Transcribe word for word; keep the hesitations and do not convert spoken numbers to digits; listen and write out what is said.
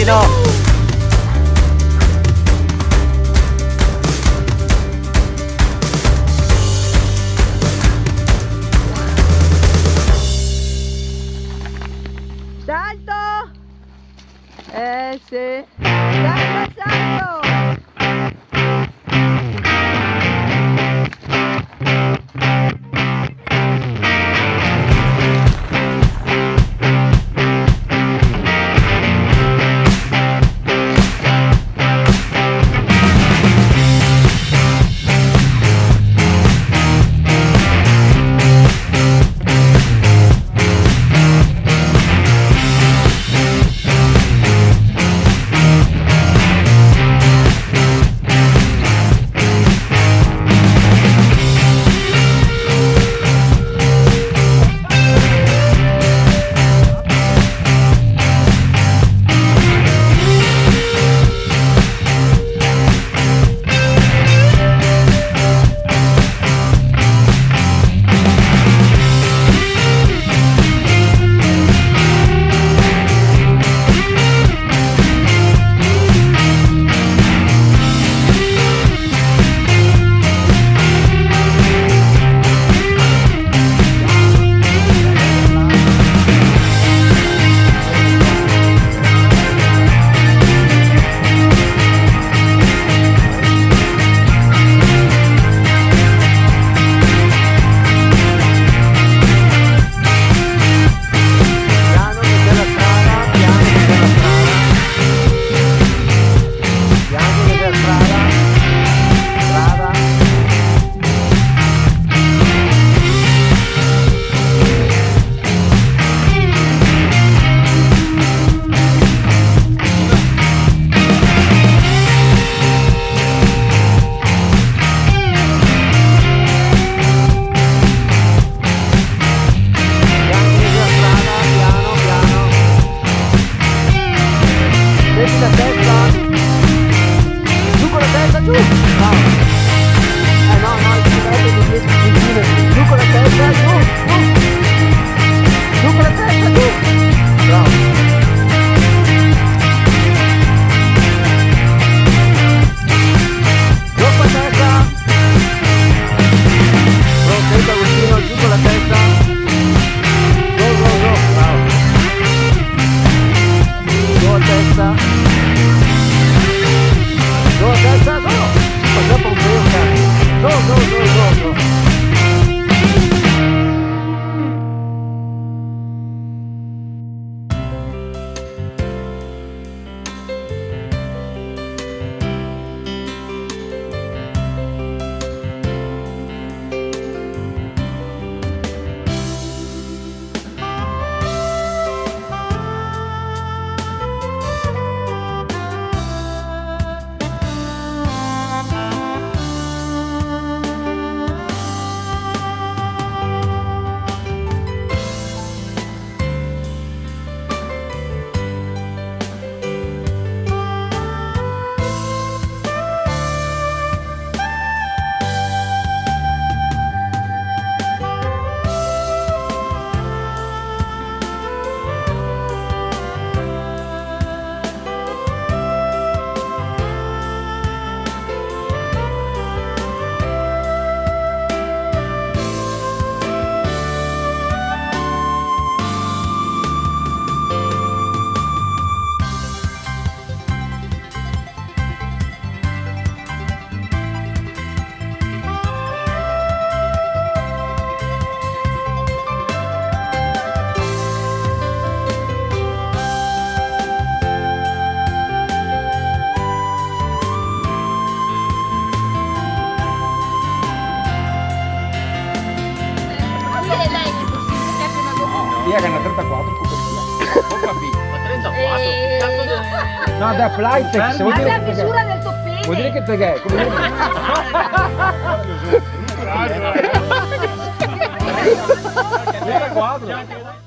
No. Salto! Eh, sì. Salto, salto! Piano che c'è la strada, piano che c'è la strada. Piano che c'è la strada. Strada. Piano, piano, piano. Metti la testa. Giù con la testa, giù. Bravo. Eh, no, no, ci sarebbe un dieci centimetri. Giù con la testa, giù, giù. Giù con la testa, giù. Bravo. Giù con la testa. Bravo, senta, Agostino, giù con la testa. Go, go, go. Bravo. Go a testa. Go a testa, go. Ma dopo un pelo, cara. Go, go, go, go, go. Via che ne trentaquatro, copertina. Ho capito. Ma trentaquatro? Che cazzo de... No, da Flytex, vuol dire che... Ma la misura del tuo pene. Vuol dire che te ghè, come dire? Trentaquatro.